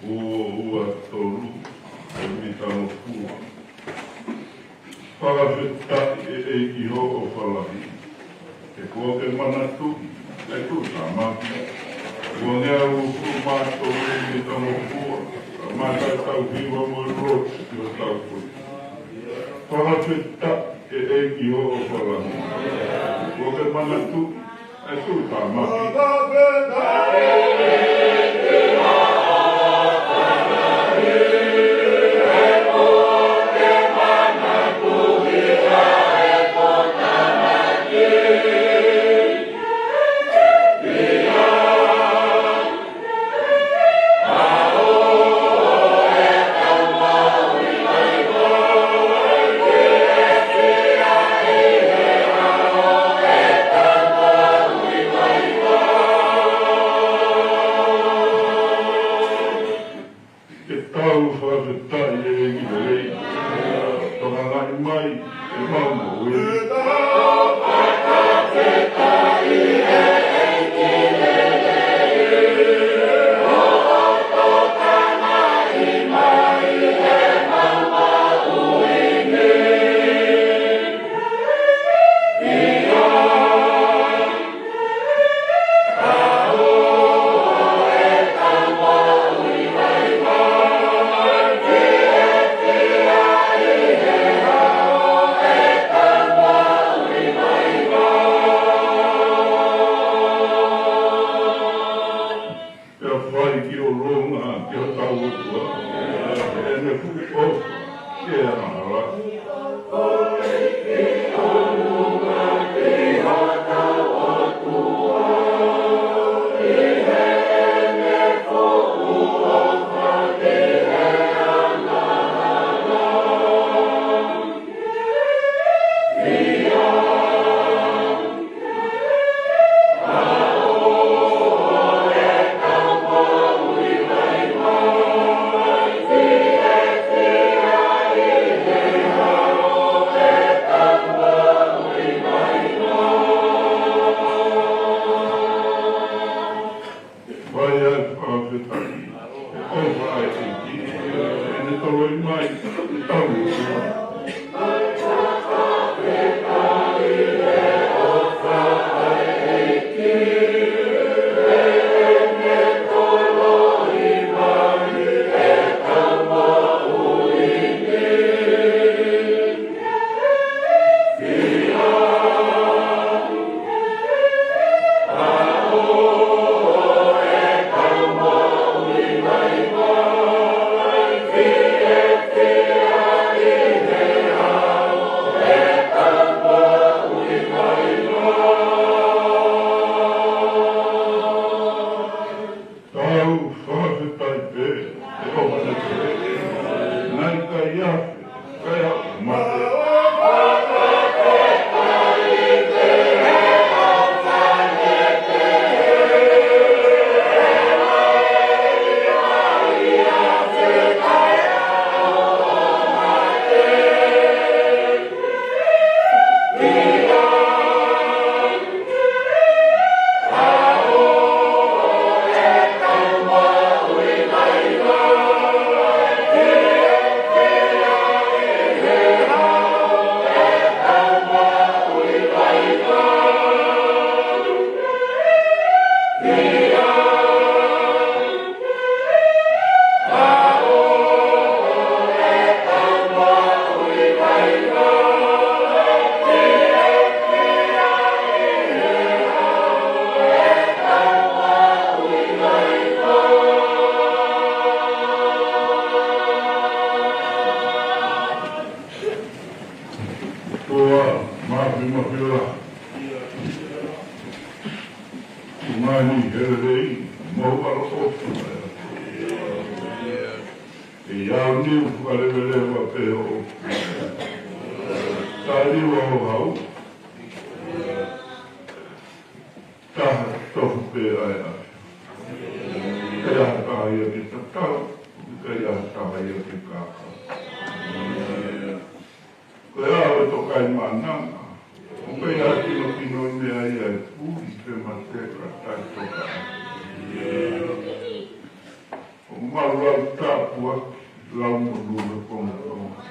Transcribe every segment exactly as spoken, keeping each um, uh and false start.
ua ua tolu, ʻe mitangofua. Fakafetaʻi ʻe ʻEiki hoʻo ʻofa lahi. He kuo ke manatuʻi ʻa e tuʻutāmaki. Ua ngeau uofulu mā tolu, ʻe mitangofua, ka mata tau hiva mo e lotu ki hotau foʻi. Fakafetaʻi ʻe ʻEiki hoʻo ʻofa lahi. Kuo ke manatuʻi ʻa e tuʻutāmaki. Ke tau fakafetaʻi ʻEiki lelei. Tokangaʻi mai ʻemau moʻui. Pea fai ki ʻolunga ki hotau ʻOtua ʻene fuʻu ʻofa ke hala. Fai ai e fakafetaʻi, he ʻofa ʻa e ʻEiki, ʻene toloi mai ʻetau moʻui. Tau fakafetaʻi pē, ʻe ʻofa lahi. Naʻe ʻikai afe, ʻikai afe mate. Toa mafimafi lahi. Tuʻunga ni he lelei, mau ʻaloʻofa. ʻE au ni ʻoku fakaleveleva pē hoʻo. Tali wa ho hau. Taha tofu pē ʻa e ʻafi. ʻIkai ha taha ia ke tatau, ʻikai ha taha ia ke kākā. Ko e ʻaho ʻe toka ai maʻananga, ʻoku ʻikai ha kinokino meʻa ia ʻe puli pe mate ka taʻetoka. ʻOku Mau lau tāpuaki, lau monū he pongipongi.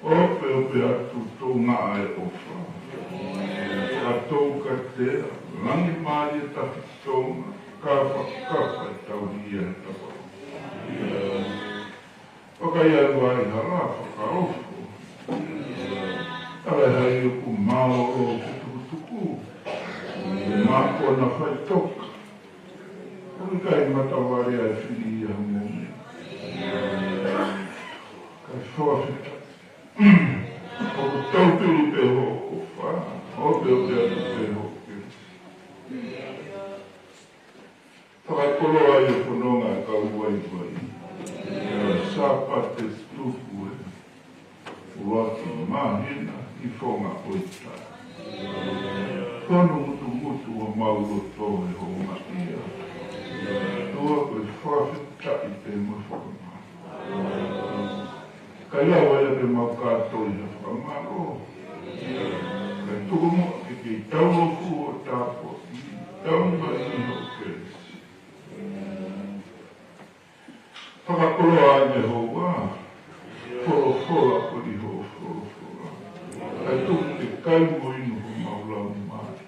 Ope, ope atu, tuʻunga ʻa e ʻofa. Fakatoukatea, langi mālie tafitonga, ka fakakafa e tauhi ʻa e tapa. Fakaiau ai hala fakaofo. Tala hai ʻoku mālōlō ke tukutuku. Mākona faʻitoka. ʻOku ʻikai matavale ʻa e fili ʻi ha moʻoni. Kae fakafetaʻi. ʻOku tau pili pē hoʻo ʻofa. Ope, ope atu pē hoʻo kelesi. Fakakoloa ʻa e fononga ʻa e kau vaivai. Sāpate tupu ē. ʻUluaki māhina ʻi he fonga ʻo e taʻu. Tonu mutumutu ʻa homau loto he houngaʻia. ʻOtua ko e fakafetaʻi pē mo e fakamālō. Kae ʻoua ʻe pehē mau kātoi ha fakamālō. Kae tuku muʻa ke kei taulōfuʻu hoʻo tāpuaki. Tau mai ʻi hoʻo kelesi. Fakakoloa ʻa e Sihova, folofola ko e ʻi hoʻo folofola. Kae tuku ke kai mo inu homau laumālie.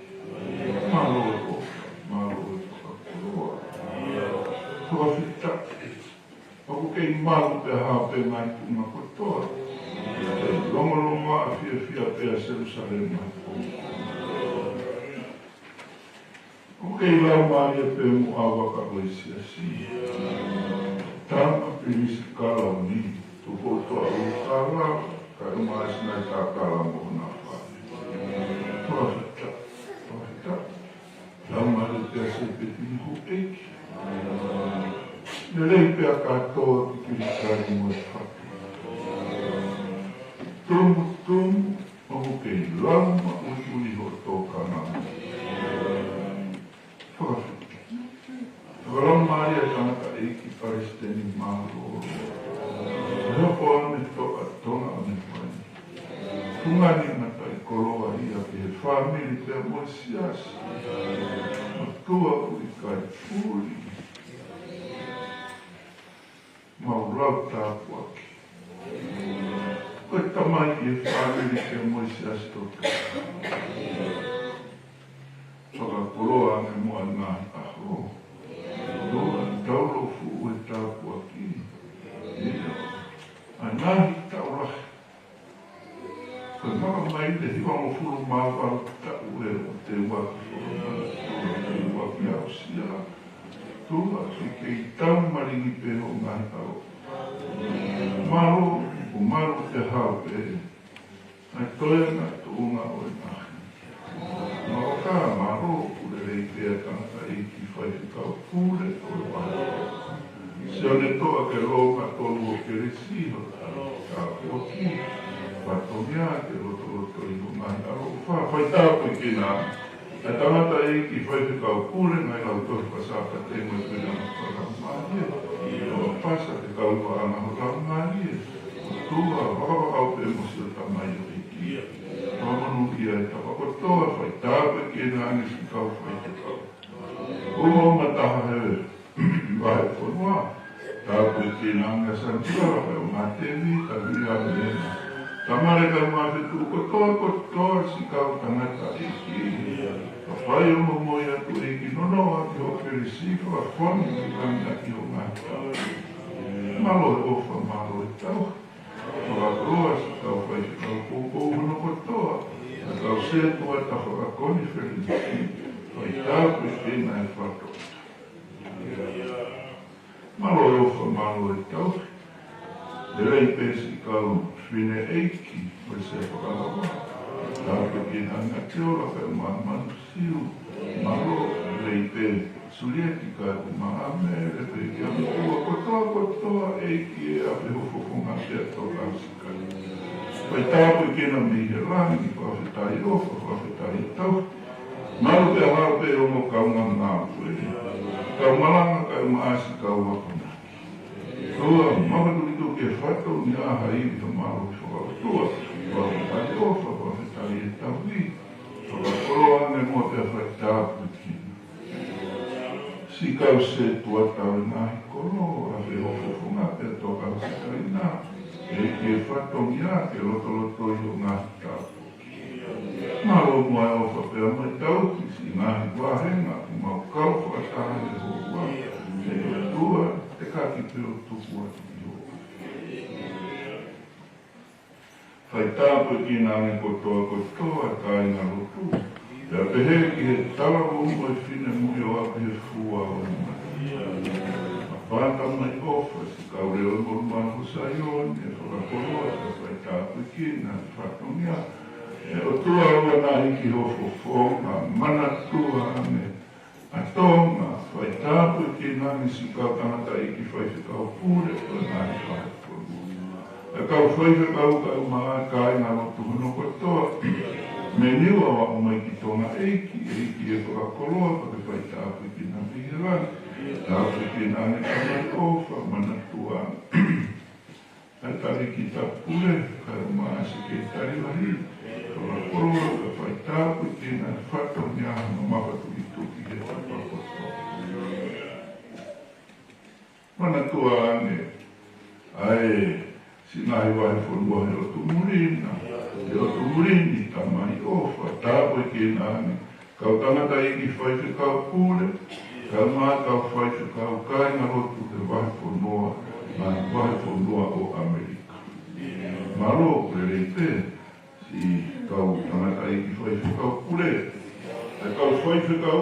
Mālō e ʻofa, mālō e fakakoloa. Fakafetaʻi. ʻOku kei malu pē ʻa e hao pē ngaahi tuʻunga kotoa. Kei longolongoaʻa fiefia pē ʻa Selūsalema. ʻOku kei laumālie pē mo ʻa e vaka ʻo e siasi. Tama pilisi kalauni, tuku ʻo toʻa ʻo kala, kae ʻumaʻā ʻa e sinaita kala mo hona fale. Fakafetaʻi, fakafetaʻi. Laumālie pē ʻa Sēpeti ni houʻeiki. Lelei pē ʻa kātoa ki Kilikali mo e fatu. Tumutumu, ʻoku kei lau maʻuiʻui hoʻo tōkanga. Fakafetaʻi. Fakalaumālie ʻa e tangataʻeiki palesiteni mālōlō. Hoko ʻa e toʻa Tonga ʻo ne fai. Fungani mataʻikoloa ia ki he fāmili pea mo e siasi. ʻOtua ʻoku ʻikai puli. Mau lau tāpuaki. Ko e tamai ki he fāmili pea mo e siasi ʻOtua. Fakakoloa ange muʻa ʻa e ngaahi ʻaho. Loa, taulōfuʻu e tāpuaki. ʻA e ngaahi taʻu lahi. Ko e makamai ʻe hivangofulu mā valu taʻu ē ʻo e uaki folofola, ʻo e uaki aʻusia. ʻOtua, ke kei tau malingi pē hoʻo ngaahi ʻaloʻofa. Mālō, ʻoku mālō pē ʻa e hao pē. ʻA e toenga tuʻunga ʻo e ngaahi. Mau ka mālō, ʻoku lelei pē ʻa e tangataʻeiki faifekau pule ʻo e vahe. Sione Toʻa ke lō ka tolu ʻo kelesi ho tāpuaki. Fatongia ke lotoloto ʻi hoʻo ngaahi ʻaloʻofa. Fai tāpuekina ʻa e tangataʻeiki faifekau pule, ngaahi lautohi fakasāpate mo e puleʻanga fakalaumālie. ʻOku pasa ke kau vaʻanga ho laumālie. ʻOtua, vakavakau pē mo siʻo tamaioʻeiki. Fakamonūʻia e tapa kotoa, fai tāpuekina ange siʻi kau faifekau. Umauma taha he vahefonua. Tāpuekina ange ʻa Sanitala pea mo Tēvita, Viliami, Ena. Tamale kae ʻumaʻā e fetuʻu kotoa, kotoa siʻi kau tangataʻeiki. Ka fai hoʻo momoi atu ʻEiki, nonoʻo ʻaki hoʻo kelesi, fakafonu ki he kani ʻaki hoʻo ngaahi tauhi. Mālō e ʻofa, mālō e tauhi. Fakakoloa siʻi kau faifekau poupou hono kotoa. ʻA e kau sētuata fakakonifelenisi. Fai tāpuekina e fato. Mālō e ʻofa, mālō e tauhi. Lelei pē siʻi kau fineʻeiki, mo e sea fakalava. Tāpuekina ange ʻa Teola kae ʻumaʻā Manu Siu. Mālō, lelei pē Sulieti kae ʻumaʻā Mele pē ki he ʻapi kotoa kotoa ʻEiki ʻa e fofonga pea toka sikai. Fai tāpuekina mei he langi, fakafetaʻi ʻofa, fakafetaʻi tauhi. Mālō pē ʻa e hao pē ʻo e ongo kaungā ngāue. Kau malanga kae ʻumaʻā siʻi kau akonaki. ʻOtua, mamaʻo atu ke fatongia ha ivi ha mālohi fakaʻotua. Fakafetaʻi ʻofa, fakafetaʻi e tauhi. Fakakoloa ange muʻa pea fai tāpuekina siʻi kau sētuata ʻo e ngaahi kolo. Toka Hosekaina, ʻEiki e fatongia ke lotolotoi hoʻo ngaahi tāpuaki. Mālō muʻa e ʻofa pea mo e tauhi siʻi ngaahi vāhenga kuo mau kau fakataha ʻi he houa. ʻE ʻOtua, te ke kei tuku atu ki ho Fai tāpuekina ange kotoa kotoa e kāingalotu. Pea pehē ki he talavou mo e finemui ʻo aʻu ki he fua ʻo e mate. Pea pata mai ʻofa siʻi kau leʻo ʻi Molomona ko Saione, ʻe fakakoloa, pea fai tāpuekina e fatongia. ʻE ʻOtua ʻoua naʻa hiki ho fofonga, manatua ange ʻa Tonga, fai tāpuekina ange siʻi kau tangataʻeiki faifekau pule ʻo e ngaahi faifekau. ʻE kau faifekau kae ʻumaʻā e kāingalotu hono kotoa. Mei Niua ʻo aʻu mai ki Tonga ʻEiki, ʻEiki ʻe fakakoloa, pea ke fai tāpuekina mei he langi. Tāpuekina ange Tamai ʻofa, manatua ange ʻa e talēkita pule, kae ʻumaʻā e sekelitali lahi, fakakoloa, pea fai tāpuekina e fatongia hono mafatuʻituki he tapa kotoa. Manatua ange ʻa e siʻi ngaahi vahefonua he ʻotu muli na, he ʻotu muli ni, Tamai ʻofa, tāpuekina ange kau tangataʻeiki faifekau pule, kae ʻumaʻā e kau faifekau kāingalotu he vahefonua, ngaahi vahefonua ʻo ʻAmelika. Mālō ʻoku lelei pē siʻi kau tangataʻeiki faifekau pule, ʻa e kau faifekau,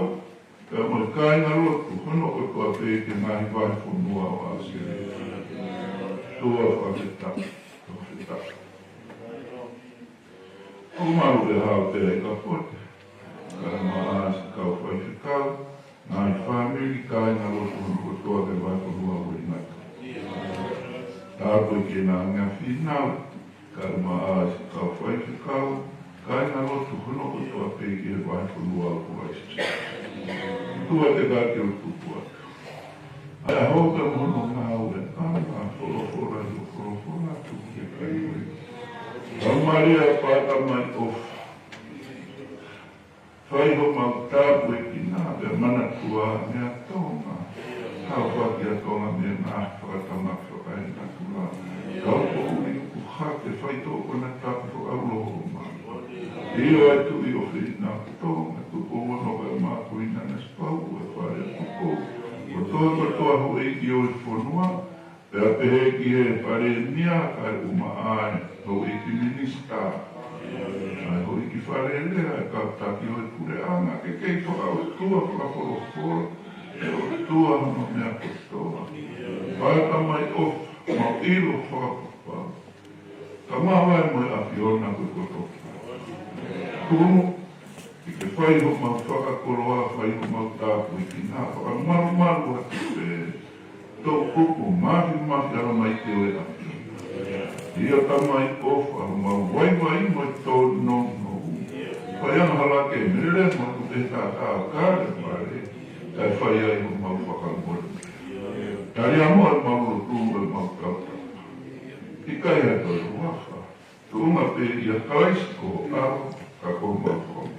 pea mo e kāingalotu hono kotoa pē ki he ngaahi vahefonua ʻo ʻAositelēlia. ʻOtua fakafetaʻi, fakafetaʻi. ʻOku mau ʻi he haʻu pē ʻi Kapote, kae ʻumaʻā siʻi kau faifekau, ngaahi fāmili, kāingalotu hono kotoa ki he vahefonua ʻo Ueingata. Tāpuekina ange ʻa Fīnau, kae ʻumaʻā siʻi kau faifekau, kāingalotu hono kotoa pē ki he vahefonua ʻo Kulaisi. ʻOtua te ke kei tuku atu ʻa e ʻaho pea mo hono ngāue, ʻa e folofola ʻi ho folofola, tuku ke kai ui. Laumālie, pata mai ʻofa. Fai homau tāpuekina, pea manatua ange ʻa Tonga. Haofaki ʻa Tonga mei he ngaahi fakatamaki fakaenatula. Kau ko uli uku hake, fai tō konatapu fakaʻulo homau. ʻIo ʻa e Tuʻi ʻofeina ʻo Tonga, tupu ʻo ono kae makuina na sipau e fale tupu. Kotoa kotoa houʻeiki ʻo e fonua, pea pehē ki he Palēmia kae ʻumaʻā e houʻeiki minisitā, ʻa e houʻeiki fale alea, ʻa e kau taki ʻo e puleʻanga, ke kei fakaʻotua, fakafolofola ʻe ʻOtua hono meʻa kotoa. Pata mai ʻofa, mau ʻilo fakapapau. Ka mau ʻai mo e ʻAfiona ko e kotoa. Tuku ke ke fai homau fakakoloa, fai homau tāpuekina, fakamalumalu atu pē toʻukupu māfimafi ʻa e Laumālie ʻo e ʻAfiona. ʻIo Tamai ʻofa, homau vaivai mo e tōnounou. Fai angahala ke melemo atu pē he taʻataʻa ʻo Kalevale, kae fai ai homau fakamolemole. Tali ā mo ʻemau lotu mo ʻemau tautapa. ʻIkai ha toe huafa. Tuʻunga pē ʻia Kalaisi ko ho ʻAlo, ka ko homau Fakamoʻui.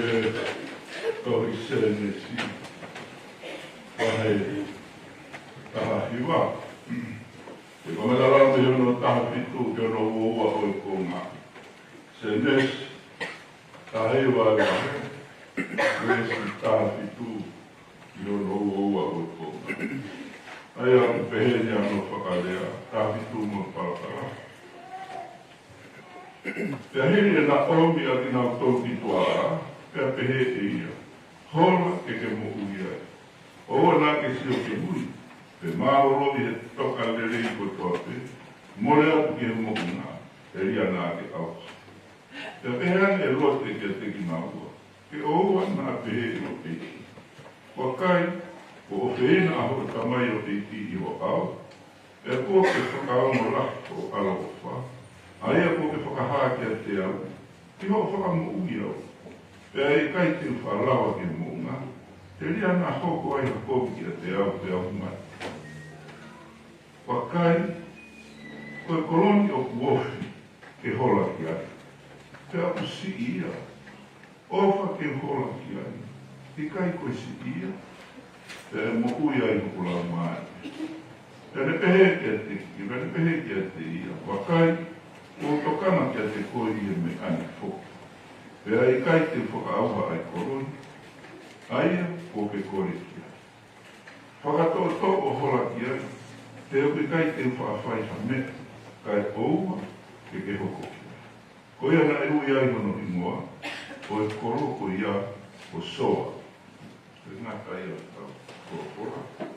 Tohi Sēnesi, vahe taha hiva. Ko e fakamatala mei hono taha fitu ki hono ua ua ʻo e konga. Sēnesi taha hiva, veesi taha fitu ki hono ua ua ʻo e konga. ʻA ia ʻoku pehē ni hono fakalea, taha fitu mo e palapala. Pea hili ʻe Naomi ʻa kinautolu ki tuʻa, pea pehē ʻe ia, Hola ke ke moʻui ai. ʻOua naʻa ke sio ki mui, pe mālōlō ʻi he toka lelei kotoa pē, mole atu ki he moʻunga, telia naʻa ke ʻauha. Pea pehē ange ʻe Lote kiate kinaua, Ke ʻoua naʻa pehē ʻe ho ʻeiki, Vakai, kuo ʻofeina ʻa hoʻo tamaioʻeiki ʻi ho ʻao, pea kuo ke fakaongo lahi hoʻo ʻaloʻofa, ʻa ia kuo ke fakahā kiate au, ki hoʻo fakamoʻui au. Pea ʻe ʻikai te u faʻa lava ki he moʻunga, telia naʻa hoko ai ha kovi kiate au, pea u mate. Vakai, ko e kolo ni ʻoku ofi ke hola ki ai, pea ʻoku siʻi ia. ʻOfa ke u hola ki ai, ʻikai ko e siʻi ia, pea ʻe moʻui ai hoku laumālie. Pea ne pehē kiate, pea ne pehē kiate ia, Vakai, kuo u tokanga kiate koe ʻi he meʻa ni foki, pea ʻe ʻikai te u fakaʻauha ʻa e kolo ni, ʻa ia kuo ke kole ki ai. Fakatoʻotoʻo hola ki ai, he ʻoku ʻikai te u faʻa fai ha meʻa, kae ʻoua ke ke hoko ki ai. Ko ia naʻe ui ai hono hingoa ʻo e kolo ko ia ko Soa. Ko e ngata ia ʻetau folofola.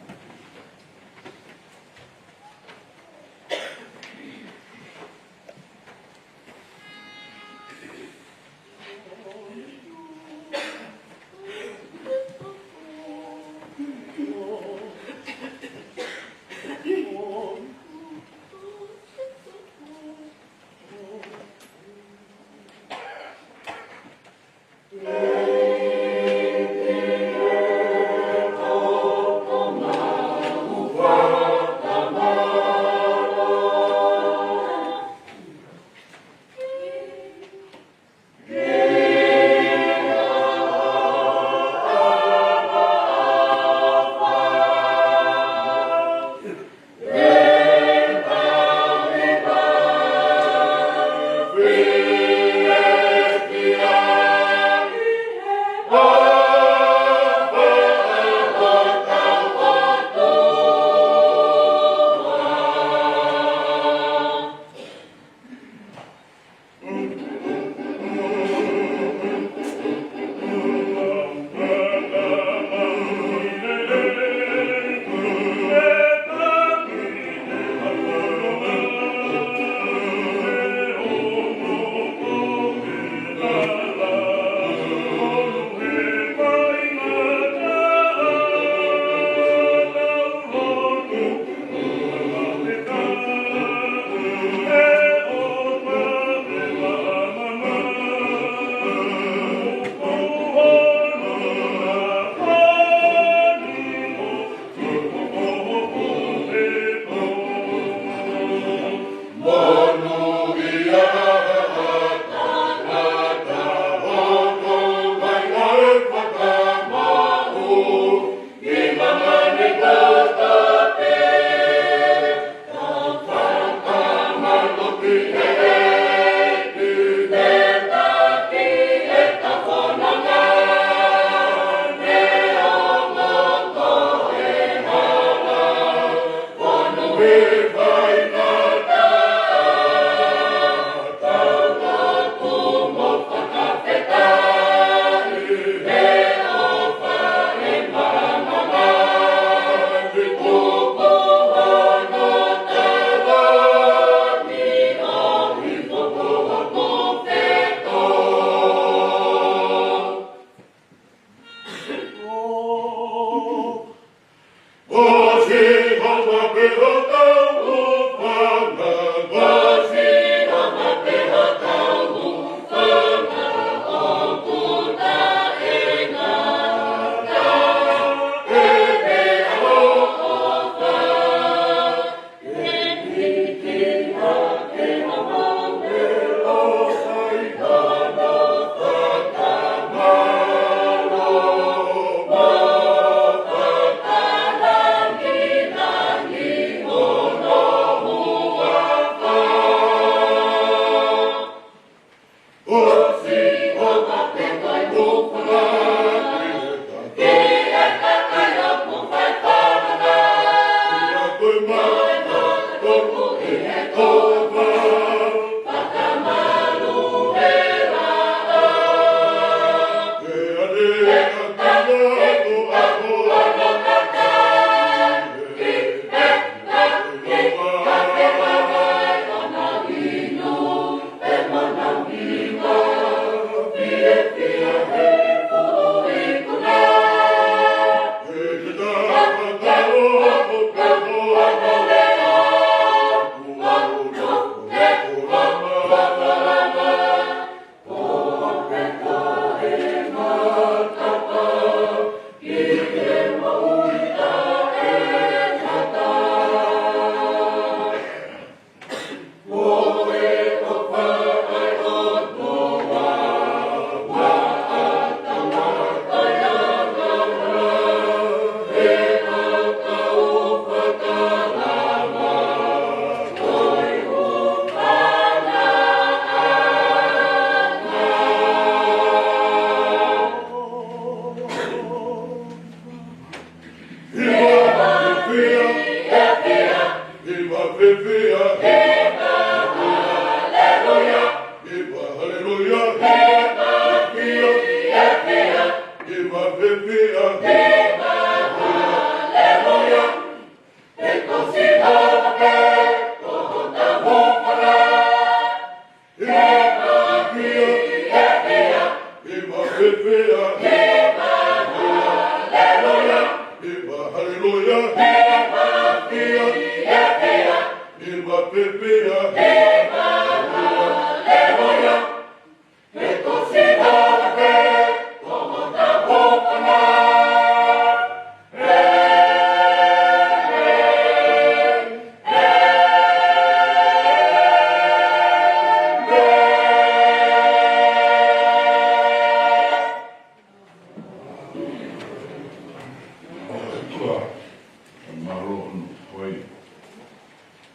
Mālō hono fai.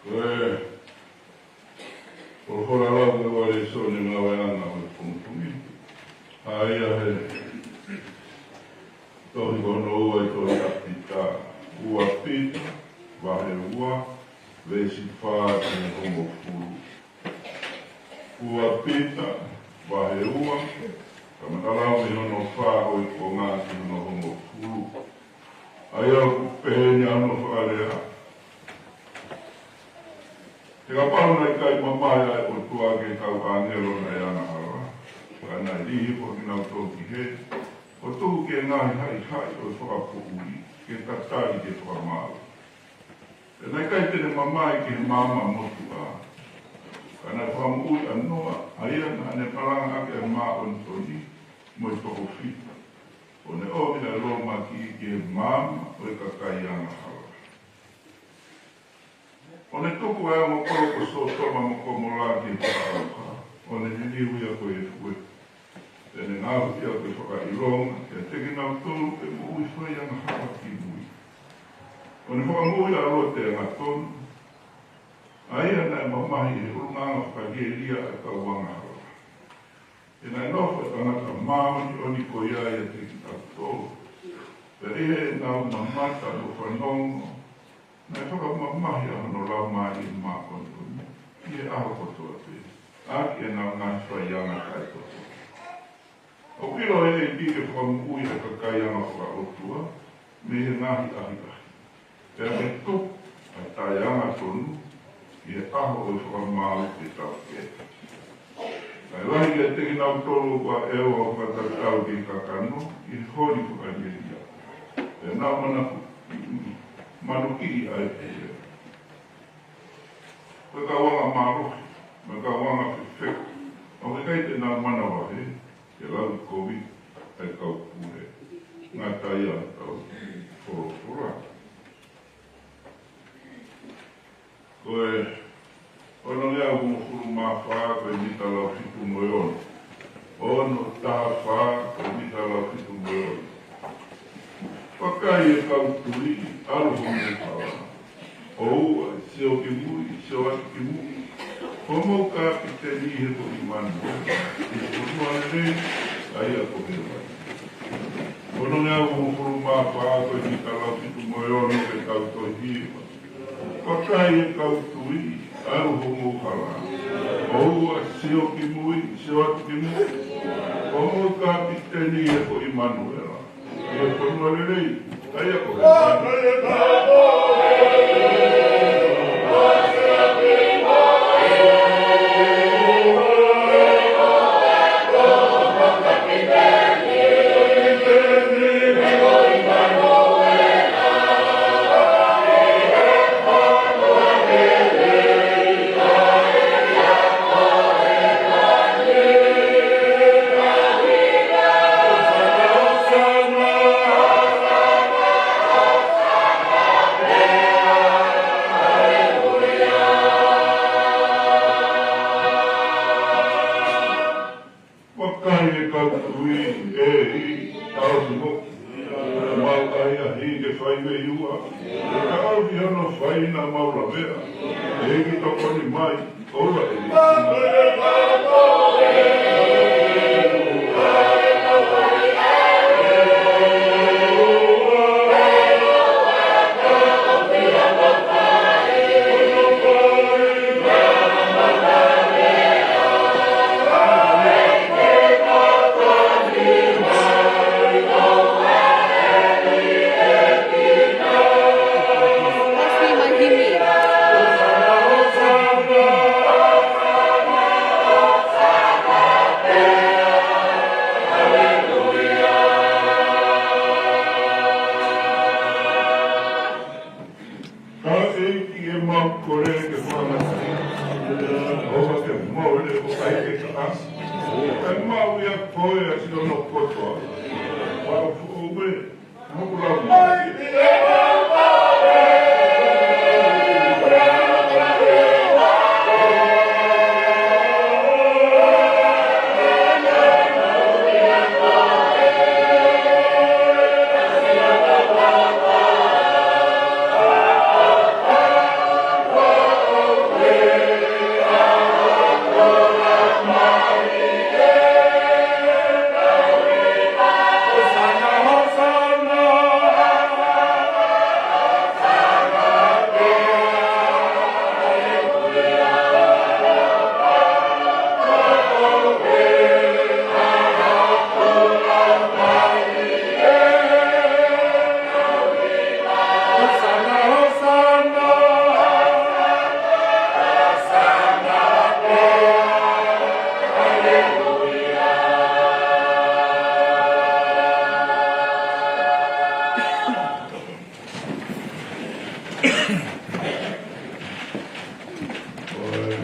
Ko e holoholoi ʻa e lēsoni ngāueʻanga ʻo e pongipongi. ʻA ia he tohi ko hono ua ʻi he tohi ʻa Pita. Ua Pita, vahe ua, veesi fā ki he hongofulu. Ua Pita, vahe ua, kamata lau mei hono fā ʻo e konga ki hono hongofulu. ʻA ia ʻoku pehē ni hono fakalea: He kapau naʻe ʻikai mamahi ʻa e ʻOtua ki he kau ʻāngelo naʻe angahala, ka naʻe liʻaki hifo kinautolu ki heli, ʻo tuku ki he ngaahi haʻihaʻi ʻo e fakapoʻuli ke tatali ki he fakamaau. Pea naʻe ʻikai te ne mamahi ki he maama motuʻa, ka naʻe fakamoʻui ʻa Noa, ʻa ia naʻa ne malangaʻaki ʻa e māʻoniʻoni mo e tokofita, ʻo ne ʻomi ʻa e lōmaki ki he maama ʻo e kakai angahala. ʻO ne tuku ʻa e ongo kolo ko Sōtoma mo Komola ki he fakaʻauha, ʻo ne liliu ia ko e efuefu. Pea ne ngaohi ia ko e fakaʻilonga kiate kinautolu ʻoku moʻui fai angahala kimui. ʻO ne fakamoʻui ʻa Lote angatonu, ʻa ia naʻe mamahi he ʻulungaanga fakalielia ʻa e kau angahala. He naʻe nofo ʻa e tangata māʻoniʻoni ko ia ʻiate kinautolu. Pea ʻi heʻenau mamata mo fanongo, naʻe fakamamahi ʻa hono laumālie māʻoniʻoni ʻi he ʻaho kotoa pē, ʻaki ʻenau ngaahi faianga taʻekotoa. ʻOku ʻilo ʻe he ʻEiki ke fakamoʻui ʻa e kakai anga fakaʻotua mei he ngaahi ʻahiʻahi, pea mo e tupu ʻa e taʻeangatonu ʻi he ʻaho ʻo e fakamaau ke taukei. Kae lahi kiate kinautolu ʻoku ʻaʻeva ʻo fakatatau ki he kakano ʻi he holi fakalielia, pea nau manaku-, manukiʻi ʻa e pule. Ko e kau anga mālohi, mo e kau anga fefeka, ʻoku ʻikai te nau manavahē ke lau kovi ʻa e kau pule. Ngata ia ʻetau folofola. Ko e ono ngeau hongofulu mā fā, ko e mita lau fitu mo e ono. Ono taha fā, ko e mita lau fitu mo e ono. Vakai, ʻe kau tui, ʻalu homou hala. ʻOua ʻe sio ki mui, sio atu ki muʻa. Ko homou kapiteni he ko ʻImanuela, ʻi he fonua lelei, ʻa ia ko Hēvani. Ono ngeau hongofulu mā fā, ko e mita lau fitu mo e ono, ke tau toe hiva. Vakai, ʻe kau tui, ʻalu homou hala. ʻOua ʻe sio ki mui, sio atu ki muʻa. Ko homou kapiteni he ko ʻImanuela, ʻi he fonua lelei, ʻa ia ko e Vakai e kau tui ʻe ʻi ʻaosi mo. Mau ʻahiʻahi ke fai mei ua. Ka ʻaosi hono fai naʻa mau lavea. ʻEiki tokoni mai, ʻoua ʻe. Ka ʻEiki ʻemau kole ke fakamatala. ʻOua ke mole ʻo ʻai ke kaʻa. ʻEmau ia koe ʻa sino no kotoa. Pau foʻou e. Haku lau mai. ʻOku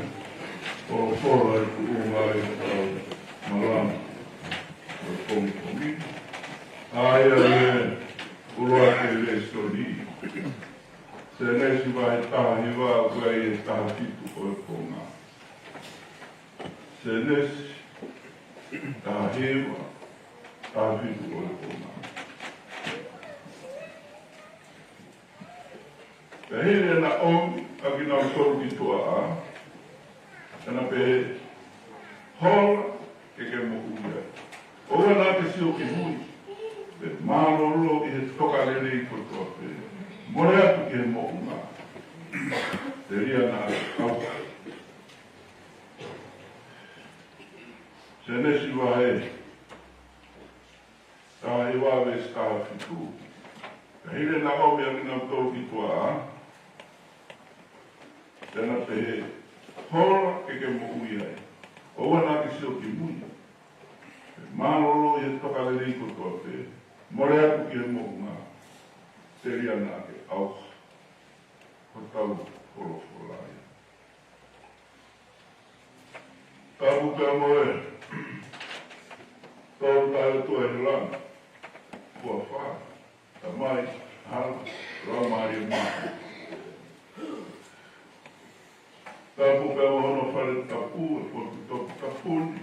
ou folofola ʻi he tuʻunga ʻo e kau malanga ʻo e pongipongi. ʻA ia ʻoku ʻuluaki e lēsoni, Sēnesi vahe taha hiva ʻo aʻu ki he taha fitu ʻo e konga. Sēnesi taha hiva, taha fitu ʻo e konga. Pea hili ʻa Naʻomi ʻa kinautolu ki tuʻa, ʻa ia naʻa ne pehē, Hola ke ke moʻui ai. ʻOua naʻa ke sio ki mui. Pea mālōlō ʻi he toka lelei kotoa pē. Mole atu ki he moʻunga. Telia naʻa ke ʻauha. Sēnesi vahe taha hiva veesi taha fitu. Pea hili ʻa Naʻomi ʻa kinautolu ki tuʻa, ʻa ia naʻa ne pehē, Hola ke ke moʻui ai. ʻOua naʻa ke sio ki mui. Pea mālōlō ʻi he toka lelei kotoa pē. Mole atu ki he moʻunga. Telia naʻa ke ʻauha. Ko e tau folofola ia. Tapu pea mo e Tolu ʻa e ʻOtua ʻi langi, Huafa, Tamai, ʻAlo, Laumālie Māʻoniʻoni. Tapu pea mo hono fale tapu, e potu toputapu ni,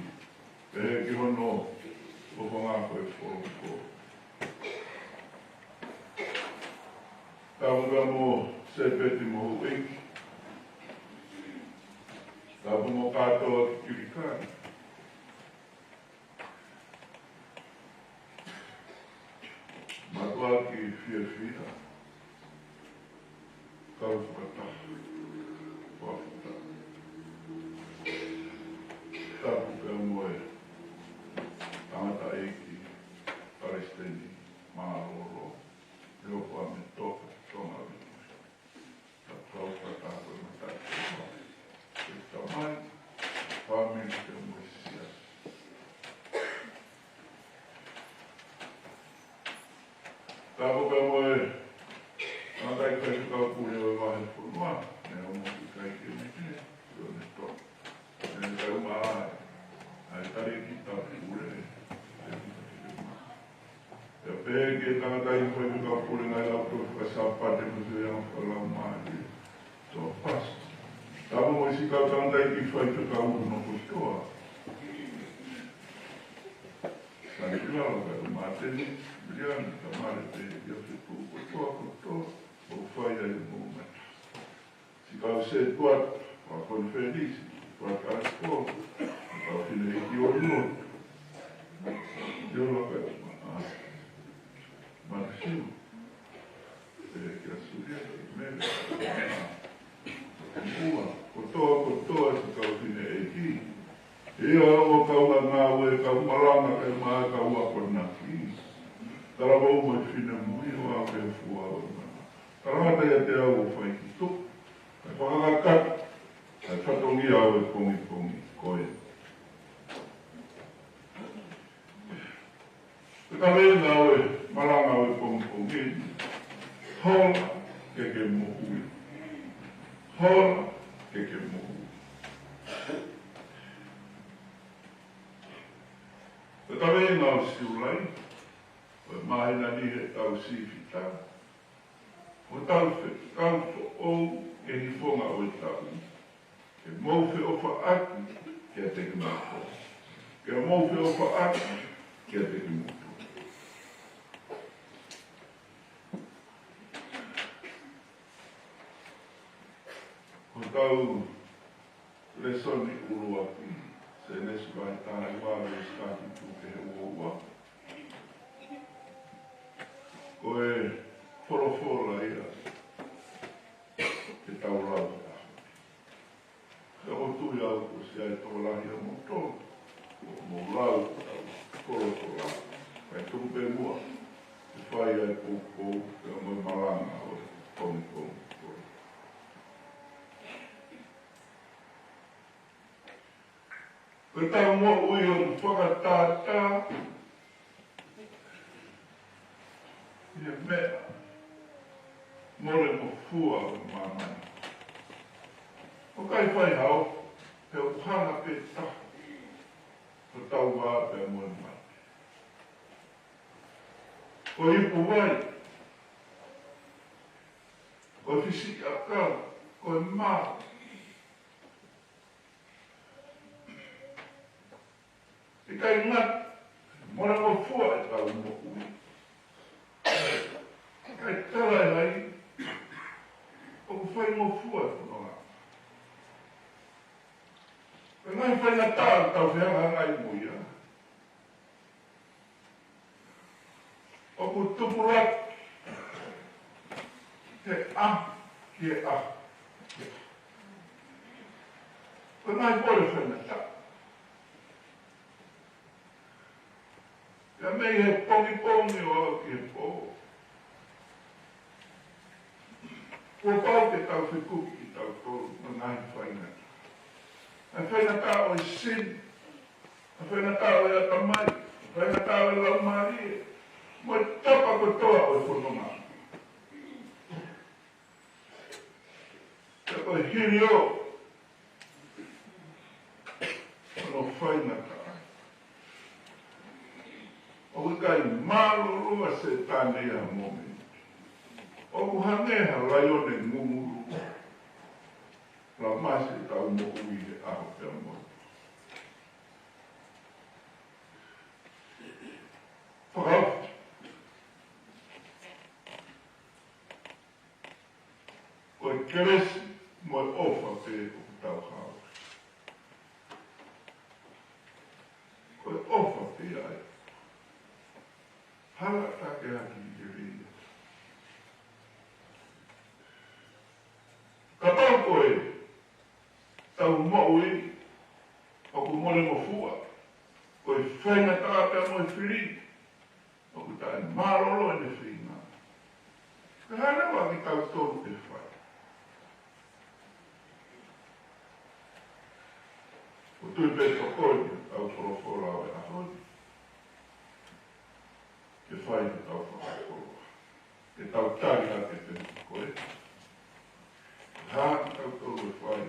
pehē ki hono ʻofaʻanga ko e folofola. Tapu pea mo Sēpeti mo houʻeiki. Tapu mo kātoa ki Kilikani. Mātuʻaki fiefia. Kau fakataha. Fakataha. Tapu pea mo e tangataʻeiki Palesiteni. Mālōlō, ʻio pea mo e toʻa, Tonga Viti. Ka kau ka tā ko e mata ki he tamai, fāmili ke mo e sia. Tapu pea mo e, tangataʻi faifekau pule ʻo e vahefonua, ne ʻomai ki he kakai ke ne ke, ʻio ne toʻa. Ne kau mai, ʻa e talēkita pule, Pea pehē ki he tangataʻi faifekau pule ngaahi lautohi fakasāpate mo e faiʻanga fakalaumālie. Tō pasi. Tapu mo e siʻi kau tangataʻi faifekau hono kotoa. Tangataʻi lalo ka ko Māteni, Viliami, Tamale pē, ʻio fetuʻu kotoa kotoa, ʻoku fai ai mo mata. Siʻi kau sētuata, kau konifelenisi, kau kau sētuata, kau fineʻeiki ʻo e lotu. ʻIo laka ʻi ma-, a, Masiu, ʻe kia Sulia, ʻe Mele, ʻa, ua, kotoa, kotoa siʻi kau fineʻeiki. ʻIo ʻo kau ngāue, kau malanga, ʻe ma kau akonaki. Talavou mo e finemui ʻo aʻu ki he fua ʻo e mana. Tangata ia te au ʻo fai ki tuʻa, ʻe fakakakato ʻa e fatongia ʻo e pongipongi ko ē. Ko e kaveinga ʻo e malanga ʻo e pongipongi ni, hola ke ke moʻui. Hola ke ke moʻui. Ko e kaveinga ʻo Siulai, ko e māhina ni heʻetau sīfita, ʻo tau fekau foʻou ʻi he nifonga ʻo e taʻu, ke mou feʻofaʻaki kiate kimoutolu. Ke mou feʻofaʻaki kiate kimoutolu. Ko hotau lēsoni ʻuluaki, Sēnesi vahe taha ua, veesi taha fitu ki he ua ua. Ko e folofola ia ke tau lau ki ai. Pea ʻoku ou tui au kuo ʻosi ʻi ai e tokolahi ʻiate kimoutolu kuo mou lau ʻetau folofola. Kae tuku pē muʻa ke fai ai e poupou pea mo e malanga ʻo e pongipongi ko ē. Ko ʻetau moʻui ʻoku fakatātā ʻi he meʻa molengofua ʻo e māmani. ʻOku ʻikai fai hao, he ʻoku hanga pē taha hotau vā pea mo e mate. Ko e ipu vai, ko e fisiʻiʻakau, ko e mā, ʻikai ngata, molengofua ʻetau moʻui. Kae tala ʻe hai, ʻoku faingofua e fononga. Ko e ngaahi faingataʻa ʻoku tau fehangahangai mo ia, ʻoku tupulaki he ʻaho ki he ʻaho. Ko e ngaahi pole faingataʻa. Pea mei he pongipongi ʻo aʻu ki he pō, kuo pau ke tau fekuki kitautolu mo e ngaahi faingataʻa. ʻA e faingataʻa ʻo e sini, ʻa e faingataʻa ʻo e ʻatamai, ʻa e faingataʻa ʻo e laumālie, mo e tapa kotoa ʻo e fononga. Pea ko e hili ʻo hono faingataʻa, ʻoku ʻikai mālōlō ʻa Sētane ia ha mōmeniti. ʻOku hangē ha laione ngungulu, lamasi ʻetau moʻui he ʻaho pea mo e pō. Fakaʻofa. Ko e kelesi mo e ʻofa pē ʻoku tau haofi. Ko e ʻofa pē ia. Hala ʻatā ke haki ke lei. Kapau ko ʻetau moʻui ʻoku molengofua, ko e faingataʻa pea mo e fili, ʻoku taʻemālō ʻene feinga. Ka hana wa ki tau tolu ke fai. ʻO tui pē tokoni ʻetau folofola ʻo e ʻaho ni. Ke fai ʻetau fakakoloa. Ke tau tali ʻa e pē ko e. Hā ʻetau tolu e fai.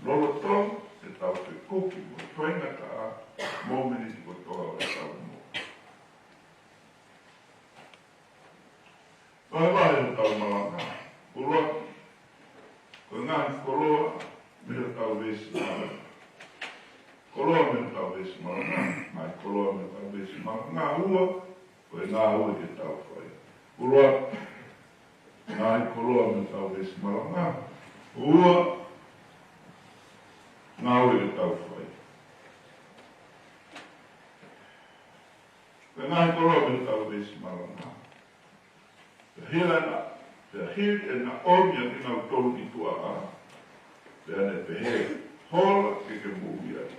Lolotonga ʻetau fekuki mo e faingataʻa mo e miniti kotoa ʻo ʻetau moʻui. Vahevahe ʻetau malanga. ʻUluaki, ko e ngaahi koloa mei heʻetau veesi malanga. Koloa mei heʻetau veesi malanga. Ngaahi koloa mei heʻetau veesi malanga. Ua, ko e ngāue ke tau fai. ʻUluaki, ngaahi koloa mei heʻetau veesi malanga. Ua, ngāue ke tau fai. Ko e ngaahi koloa mei heʻetau veesi malanga. Pea hili ʻena, pea hili ʻena ʻomi ʻa kinautolu ki tuʻa, pea ne pehē, hola ke ke moʻui ai.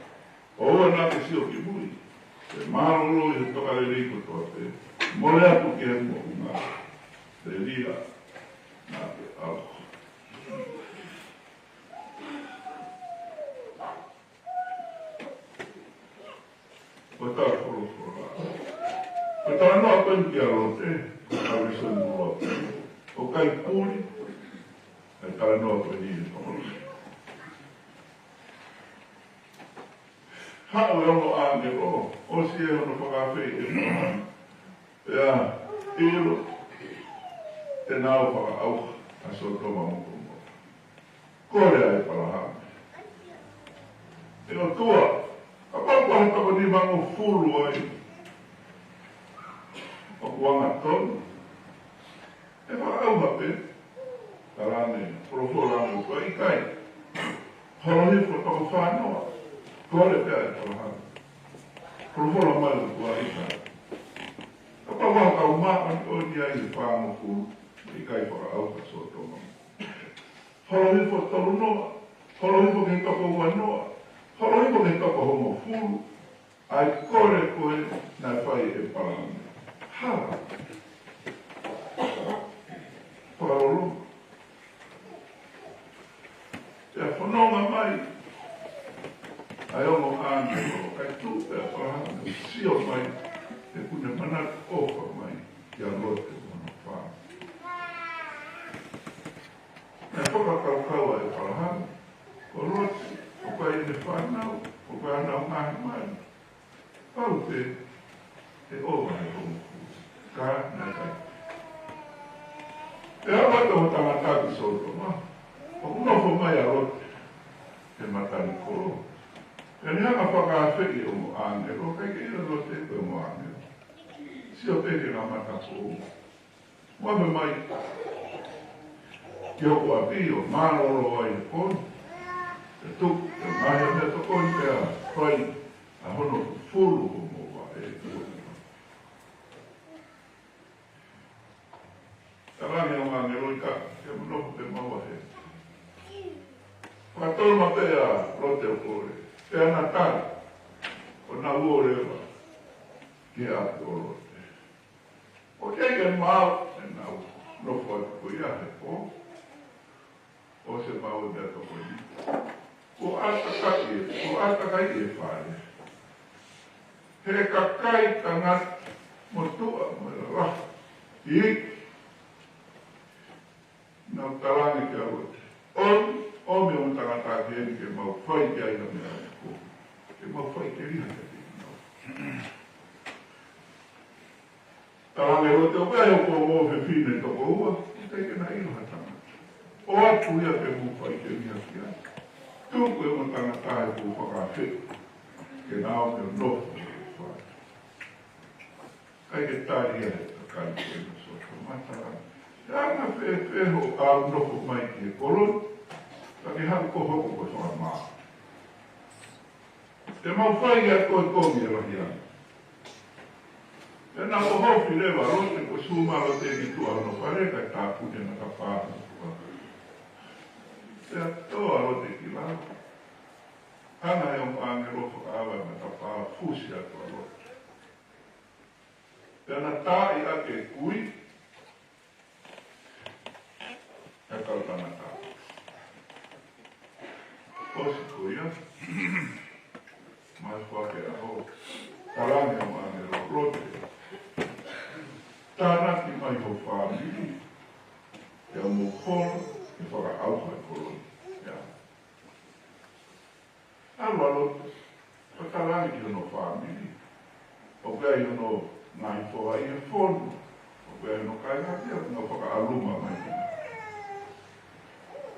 ʻOua naʻa ke sio ki mui, ke mālōlō ʻi he tokalelei kotoa pē, mole atu ki he moʻunga, pea lea naʻa ke ʻalu. Ko e talafolofola. Ko e talanoa ko eni kia Lote, ko e talanoa ko eni ʻo e puli, ʻo kai puli, ko e talanoa ko eni ʻo e puli. Haʻu e ongo ʻāngelo, ʻosi ʻene fakaafeʻi ʻe Palahame. Pea ʻilo, te nau fakaʻauha ʻa Sōtoma mo Komola. Kole ʻa ʻĒpalahame. ʻE ʻOtua, kapau ko ha toko nimangofulu ai ʻoku angatonu, ʻe fakaʻauha pē. Tala ange, folofola ange ʻOtua ʻikai. Holo hifo toko fā noa. Kole pē ʻa ʻĒpalahame. Folofola mai ʻOtua ʻikai. Kapau ko ha kau māʻoniʻoni ai ʻe fāngofulu, ʻikai fakaʻauha Sōtoma. Holo hifo tolu noa, holo hifo ki he toko ua noa, holo hifo ki he toko hongofulu, ʻa e kole ko ē naʻe fai ʻe ʻĒpalahame. Hala. Fakaloloma. Pea fononga mai ʻa e ongo ʻāngelo, kae tuʻu pē ʻa ʻĒpalahame ʻo sio mai, he ʻoku ne manatu ʻofa mai kia Lote mo hono fānau. Naʻe fakakaukau ʻa ʻĒpalahame, ko Lote, ʻoku ʻi ai ʻene fānau, ʻoku ʻi ai ʻenau ngaahi mali. Pau pē ʻe ʻova he hongofulu. Ka naʻe ʻikai. Pea ʻalu atu ʻa e tangata ki Sōtoma, ʻoku nofo mai ʻa Lote he matanikolo. Pea ne hanga ʻo fakaafeʻi ʻa e ongo ʻāngelo, kae ʻikai ke ʻilo ʻe Lote ko e ongo ʻāngelo. Sio pē ki heʻena matakou. Mou ʻave mai ki hoku ʻapi ʻo mālōlō ai he pō ni. Pea tuku, pea ngaahi meʻatokoni pea fai ʻa hono fufulu hoʻomou vaʻe. Tala ange ʻa e ongo ʻāngelo ʻikai, ke mou nofo pē maua hē. Fakatolonga pē ʻa Lote ʻo kole. Pea na tali, ʻo nau ō leva ki he ʻapi ʻo Lote. ʻOku ʻikai ke maau ʻenau nofo atu ko ia he pō, ʻosi maau e meʻatokoni. Kuo ʻātakai, kuo ʻātakai e fale. He kakai tangata mo tuʻa mo e lalahi. ʻI Nau tala ange kia Lote. ʻOmi, ʻomi hoʻomo tangata ki heni ke mau fai ki ai ha meʻa ʻoku. Ke mau faʻiteliha kiate kinaua. Tala ange Lote, ʻoku ʻi ai hoku ongo fefine toko ua, ʻikai ke na ʻilo ha tangata. ʻOatu ia ke mou faʻiteliha ki ai. Tuku e ongo tangata he kuo fakaafeʻi. Ke na ō ke nofo he fale. ʻIkai ke tali ia he kakai ko ē ʻo Sōtoma, tala ange. He anga fēfē hoʻo ʻalu nofo mai ki he kolo ni, ka ke haʻu ʻo hoko ko e fakamaau. Te mau fai ʻe koe e kovi ʻe lahi ange. Pea nau ʻohofi leva ʻa Lote, ko e sū mai ʻa Lote ki tuʻa hono fale, kae tāpuni e matapā hono tuʻa. Pea tō ʻa Lote ki lalo. Hanga ʻe he ongo ʻāngelo ʻo fakaava e matapā ʻo fusi atu ʻa Lote. Pea na taaʻi ʻaki e kui ʻa e kau tangata. ʻOsi ko ia, mai fua ke aho, talaange ʻe he ʻāngelo, Lote, tānaki mai ho fāmili, pea mo hola, ke fakaʻauha e kolo ni. ʻIa. ʻAlu ʻa Lote, ʻo talaange ki hono fāmili. ʻOku ʻi ai hono ngaahi foha ʻi he fonu. ʻOku ʻi ai hono kāinga, ʻoku nau fakaʻaluma mai ki ai.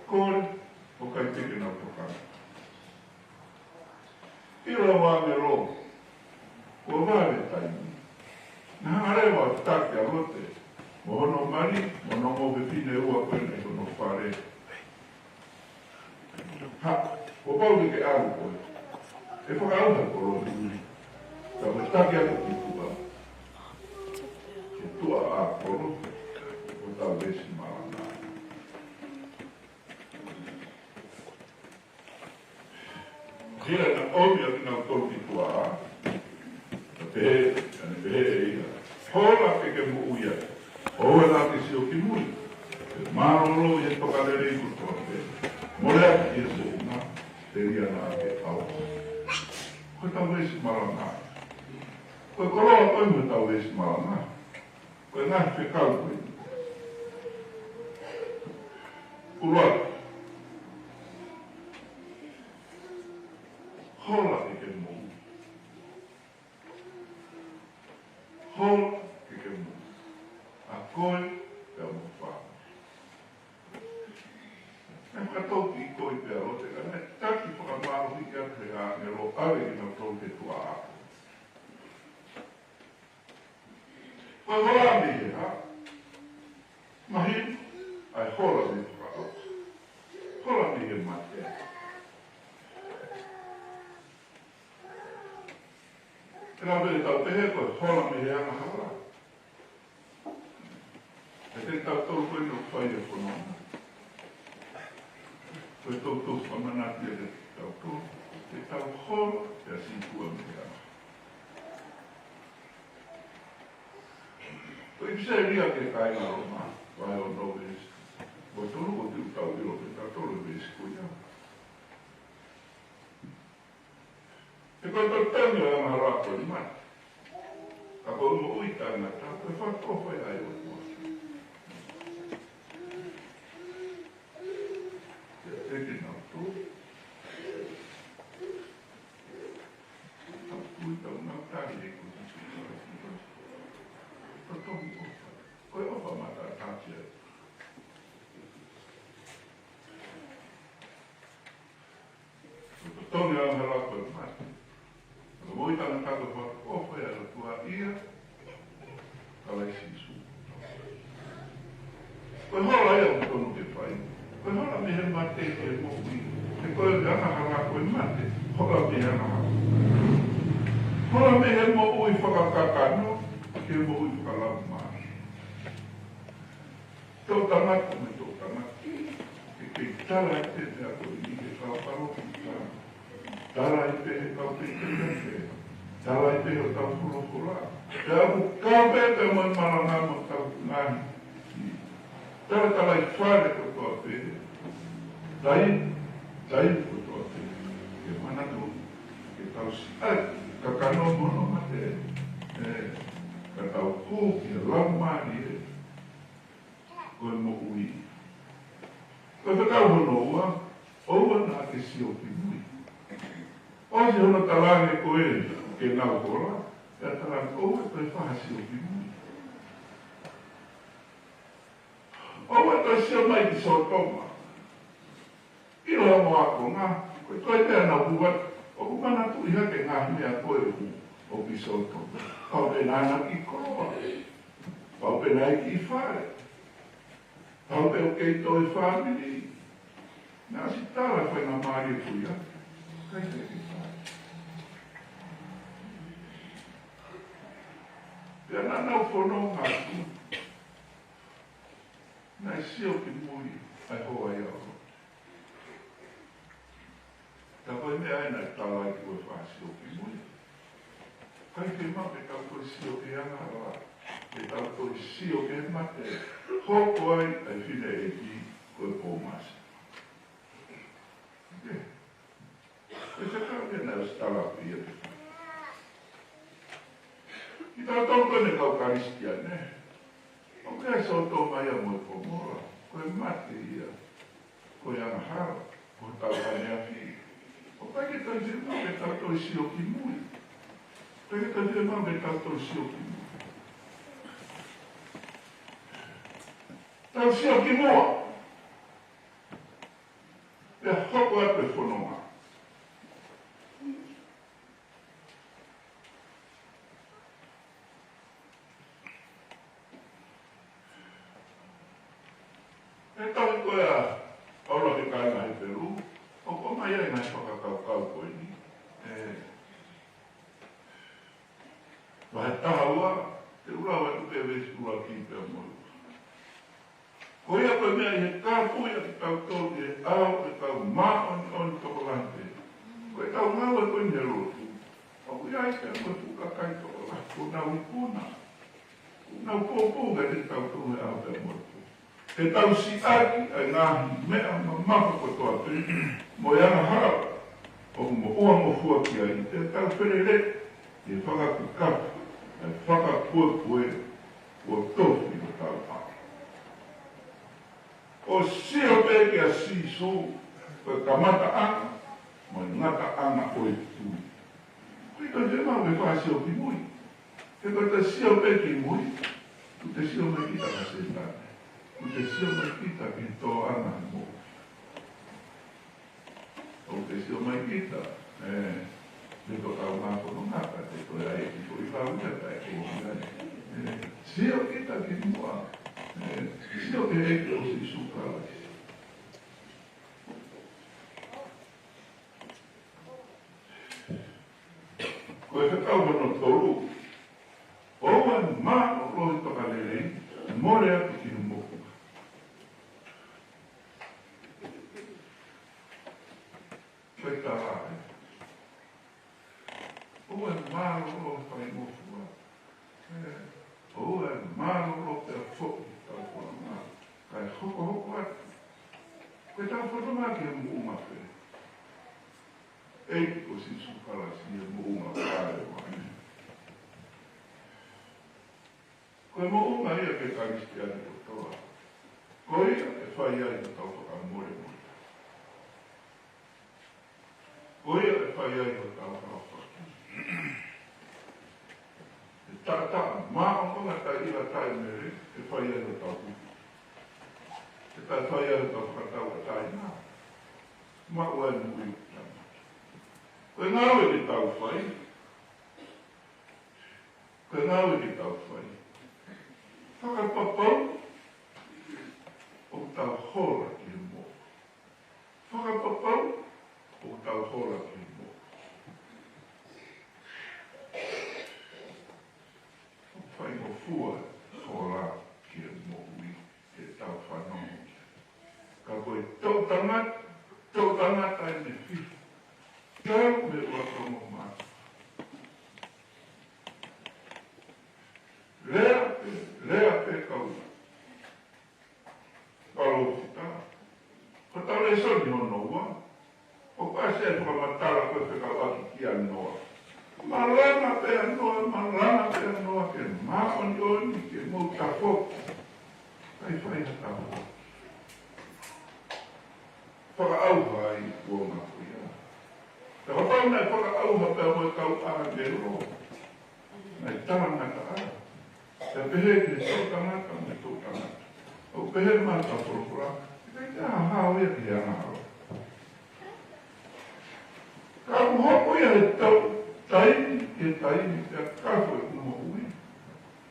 Kole, ʻoku ʻikai te ke nau tokanga. ʻIlo ʻa e ʻāngelo, kuo vave e taimi. Naʻe hanga leva ʻo taki ʻa Lote mo hono mali, mo hono ongo fefine ʻe ua ko ena ʻi hono fale. Ha, kuo pau ke ke ʻalu koe. ʻE fakaʻauha e kolo ni. Ka ko e taki atu ki tuʻa. Ki tuʻa ʻa e kolo, ʻo tau veesi malanga. Hili ʻa e ʻomi ʻa kinautolu ki tuʻa, naʻe pehē, naʻa ne pehē ʻe ia, Hola ke ke moʻui ai. ʻOua naʻa ke sio ki mui. Ke mālōlō ʻi he tokalelei kotoa pē. Mole atu ki he sēniti, telia naʻa ke ʻauha. Ko e tau veesi malanga. Ko e koloa ko ē mo e tau veesi malanga. Ko e ngaahi fekau ko ē. ʻUluaki. Hola ke ke moʻui. Hola ke ke moʻui. ʻA koe pea mo ho fāmili. Naʻe fakatau ki ko ē pea Lote ka naʻe taki fakamālohiʻi ʻe he ʻāngelo ʻave kinautolu ki tuʻa ʻa e kolo. Ko e hola mei he hā? Mahino, ʻa e hola mei he fakaʻauha. Hola mei he mate. Pea lava ke tau pehē ko e hola mei he angahala. Pea te tau tolu ko eni ʻoku fai e fononga. Ko e toutou fakamanatu ia kiate kitautolu, ke tau hola, pea sītuʻa mei he angahala. Ko e ʻipiseli ki he kāinga Loma, vahe ono veesi. Ko e tolu ko e tau ʻilo ke tau tolu veesi ko ia. He ko e totongi ʻo e angahala ko e mate. Ka ko e moʻui taʻengata, ko e fakaʻofa ia ʻa e ʻOtua. Ke te ke nau tō. Tau tui, tau nau tali ʻe ko Sīsū Kalaisi. Totongi ʻofa. Ko e ʻofa maʻataʻatā ia. Ko e totongi ʻo e angahala ko e mate. Ka ko e moʻui taʻengata ko e fakaʻofa ia ʻa e ʻOtua ʻia Kalaisi Sīsū. Ko e hola ia ʻoku totonu ke fai. Ko e hola mei he mate ki he moʻui. He ko e angahala ko e mate, hola mei he angahala. Hola mei he moʻui fakakakano ki he moʻui fakalaumālie. Toʻutangata mo e toʻutangata. Ke kei tala ʻi he meʻa ko eni ke kau kalo ki tala. Tala ʻi pē he kau pē ke pē. Tala ʻi pē he tau folofola. Pea ʻoku kau pē pē mo e malanga mo e tau ngaahi. Tala tala ʻi fale kotoa pē. Tai, tai kotoa pē. Ke manatu, ke tau si-, ai, kakano mo hono mate. ʻE, ka tau hū ki he laumālie. Ko e moʻui. Ko e fekau hono ua, ʻoua naʻa ke sio ki mui. ʻOsi hono talaange ko ē ke nau hola, pea talaange ʻoua toe fai ha sio ki mui. ʻOua toe sio mai ki Sōtoma. ʻIlo ʻa e ʻakonga, ko e toe pea nau hū atu, ʻoku manatuʻi hake ngaahi meʻa ko ē ʻoku, ʻoku ʻi Sōtoma. Kau pē naʻa nau kiʻi koloa. Kau pē naʻe kiʻi fale. Kau pē ʻoku kei toe fāmili. Naʻe ʻosi tala faingamālie ko ia. ʻIkai ke kiʻi fale. Pea naʻa nau fononga atu. Naʻe sio ki mui ʻa e hoa ia ʻo Lote. Ka ko e meʻa ē naʻe tala ai ko e fai ha sio ki mui. ʻIkai ke maʻu ke tau toe sio ki he angahala. Ke tau toe sio ki he mate, hoko ai ʻa e fineʻeiki ko e pōmasi. Ke. Ko e fekau ia naʻe ʻosi tala pē ia ke fai. Kitautolu ko eni kau Kalisitiane, ʻoku ʻi ai ʻa Sōtoma ia mo e Komola, ko e mate ia. Ko e angahala, ko hotau ʻaneafi. ʻOku ʻikai ke tau fiemaʻu ke tau toe sio ki mui. ʻIkai ke tau fiemaʻu ke tau toe sio ki mui. Tau sio ki muʻa. Pea hoko atu e fononga. He taimi ko ia ʻa Paula ki he kāinga Hepelū, ʻoku ʻomai ai e ngaahi fakakaukau ko eni. ʻE, vahe taha ua, te u lau atu pē veesi ua ki pea mo e ua. Ko ia ko e meʻa ʻi he kāpui ʻa kitautolu ʻi he ʻao ʻo e kau māʻoniʻoni tokolahi pē. Ko ʻetau ngāue ko eni he lotu, ʻoku ʻi ai pē mo e fuʻu kakai tokolahi, ʻoku nau ikuna. ʻOku nau poupou kiate kitautolu he ʻaho pea mo e pō. Ke tau siʻaki ʻa e ngaahi meʻa mamafa kotoa pē, mo e angahala ʻoku moʻua ngofua ki ai, ke tau felelei ʻi he fakakakato ʻa e fakapuepue kuo tofi hotau ʻao. ʻO sio pē kia Sīsū, ko e kamataʻanga mo e ngataʻanga ʻo e tui. ʻOku ʻikai ke mau ke fai ha sio ki mui. He ko ʻeta sio pē ki mui, ʻoku te sio mai kita kia Sētane. ʻOku te sio mai kita ki he tōʻonga moʻui. ʻOku te sio mai kita, ē, mei he tōʻonga fononga, ka te toe ʻai ki ko i kau ia, ka e ko ia. Ē, sio kita ki muʻa. Ē, sio ki he ʻEiki ko Sīsū Kalaisi. Ko e fekau hono tolu, ʻoua ʻe mālōlō he fakalelei, mole atu ki he moʻunga. Ko e tala ē. ʻOua ʻe mālōlō he faingofua. Ē, ʻoua ʻe mālōlō pea foʻi ʻetau fononga, kae hokohoko atu. Ko ʻetau fononga ki he moʻunga pē. ʻEiki ko Sīsū Kalaisi, ʻi he moʻunga ʻo e ʻOtua. Ko e moʻunga ia ki he Kalisitiane kotoa. Ko ia ʻe fai ai hotau fakamolemole. Ko ia ʻe fai ai hotau fakafoki. ʻE taʻataʻa maʻongoʻonga taʻeʻila taʻemele, ʻe fai ai hotau huhu. ʻE taʻe fai ai hotau fakatauʻatāina. Maʻu ai moʻui taʻengata. Ko e ngāue ke tau fai. Ko e ngāue ke tau fai. Fakapapau ʻoku tau hola ki he moʻui. Fakapapau ʻoku tau hola ki he moʻui. ʻOku faingofua hola ki he moʻui, ke tau fanongo ki ai. Ka ko e toʻutangata, toʻutangata ʻi he fiha. Tau me ua tomo mata. Lea pē, lea pē kau palōfita. Ko ʻetau lēsoni hono ua, ʻoku ʻasi ai e fakamatala ko e fekauʻaki kia Noa. Malanga pē ʻa Noa, malanga pē ʻa Noa ke māʻoniʻoni, ke mou tafoki. ʻIkai fai ha tafoki. Fakaʻauha ai kuonga ko ia. Ka kapau naʻe fakaʻauha pea mo e kau ʻāngelo, naʻe talangataʻa. Pea pehē ki he toʻutangata mo e toʻutangata. ʻOku pehē mai ʻe he folofola, ʻikai ke hao ia ki he angahala. Ka ʻoku hoko ia he tau, taimi ki he taimi, pea kafo ʻeku moʻui.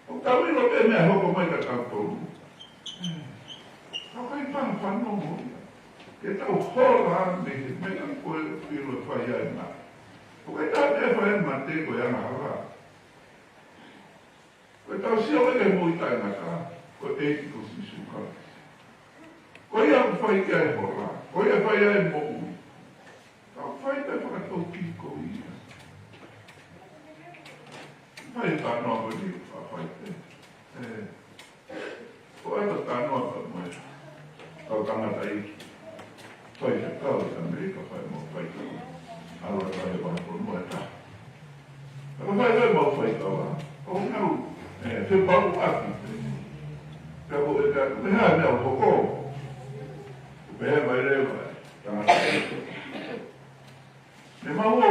ʻOku tau ʻilo pē meʻa hoko mai kia tautolu. Ka ʻoku ʻikai pē ha fanongo ia. Ke tau hola mei he meʻa ko ē ʻoku ʻilo ʻe fai ai e mate. ʻOku ʻikai pē ha meʻa ʻe fai ai e mate ko e angahala. Ko ʻetau sio ki he moʻui taʻengata, ko e ʻEiki ko Sīsū Kalaisi. Ko ia ʻoku fai ki ai e hola, ko ia ʻoku fai ai e moʻui. Ka ʻoku fai pē fakataukī ko ia. Fai e talanoa ko eni, ka fai pē. Ko e ʻai ʻo talanoa pea mo e kau tangataʻeiki faifekau ʻi ʻAmelika, fai mo faifekau. ʻAlu atu he vahefonua ʻe taha. Ka ko e fai, fai mo faifekau, ʻo nau, ē, fepauʻaki. Pea ko e ka, ko e hā e meʻa ʻoku hoko. Pehē mai leva e tangataʻeiki, ne mau ō,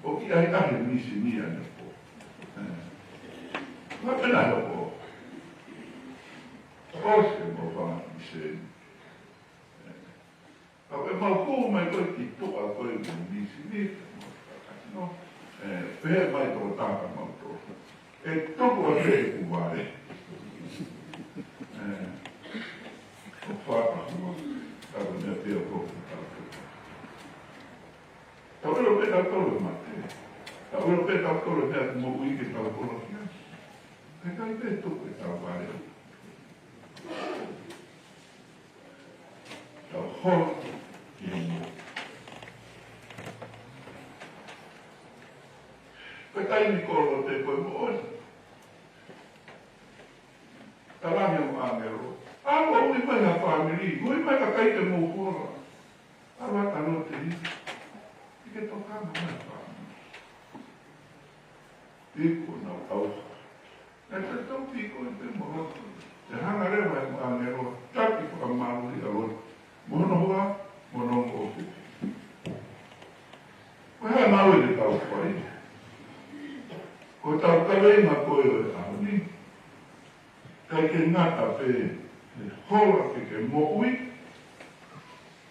ʻo kiʻi ʻahiʻahi e mīsini ʻanepō. Ē. Naʻe pehē ʻo hoko. ʻOsi e mau fanga mīsini. Ē. Ka ʻi heʻemau hū mai ko ē ki tuʻa ko ē mei he mīsini, no, ē, pehē mai tokotaha kimautolu, ʻe tuku ʻa e ʻeku vale. Ē, ʻo fakahua, ka ko e meʻa pē ia ʻoku tau tuku. Tau ʻilo pē tautolu e mate. Tau ʻilo pē tautolu e meʻa ʻoku moʻui ke tau kolosi ai. Kae ʻikai pē tuku ʻetau vale. Tau hola ki he moʻui. Ko e taimi ko ē ʻoku te ko e moʻoni. Talaange ʻe he ʻāngelo, ʻalu ʻo ui mai ha fāmili, ui mai kakai te mou hola. ʻAlu atu ʻo te i, ʻi ke tokanga mai ha fāmili. Piko nau ʻauha. Naʻe tautau piko i te moroto. Te hanga leva ʻe he ʻāngelo, taki fakamālō ʻi ʻalu atu. Mo hono hoa, mo hono ongo ʻofefine. Ko e hā e ngāue te tau fai? Ko ʻetau kaveinga ko ē ʻo e ʻaho ni. ʻIkai ke ngata pē he hola ke ke moʻui,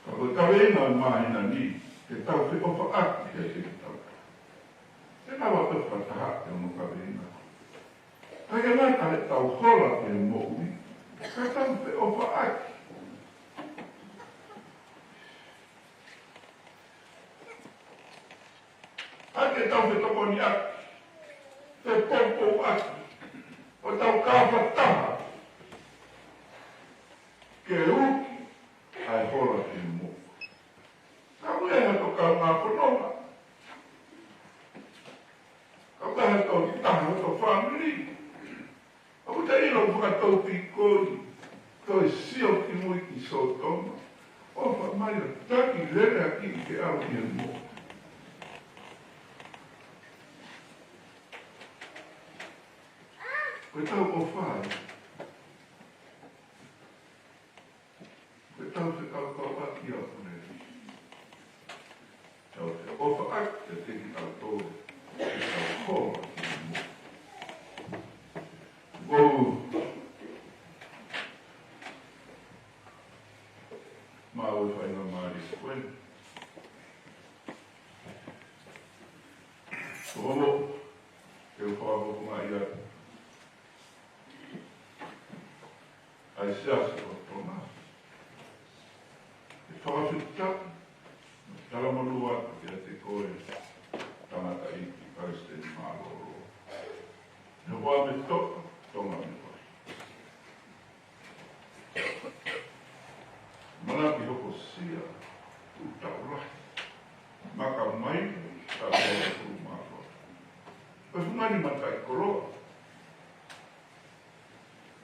ka ko e kaveinga ʻo e māhina ni, ke tau feʻofaʻaki kiate kitautolu. Ke lava pē fakataha ki hono kaveinga. ʻIkai ke ngata heʻetau hola ke moʻui, ka tau feʻofaʻaki. ʻA ke tau fetokoniʻaki, fepoupouʻaki, ʻo tau kau fakataha ke uki ʻa e hola ke moʻui. Ka ʻoku ʻi ai hato kaungāfononga, ka ʻoku ʻi ai hato taha, hato fāmili, ʻoku te ʻilo ʻoku fakataupikoi, toe sio ki mui ki Sōtoma, ʻofa mai ʻo taki lele ʻaki ke ʻalu ki he moʻui. Ko ʻetau ʻofa ē. Ko ʻetau fekaukauʻaki ʻa e ʻaho ni. Tau feʻofaʻaki kiate kitautolu, ke tau hola ki he moʻui. Ko e maʻu e faingamālie ko eni. Ko hono, ke u fakahoungaʻi atu ʻa e Siasi ʻo Tonga. ʻE fakafetaʻi, talamonū atu kiate koe, tangataʻeiki Palesiteni Mālōlō. Ne hoa me toka, Tonga me vai. Mana ki hokosia, ʻū taʻu lahi. Maka mai, taʻu lahi, ʻū mālō. Ko e fungani mataʻikoloa.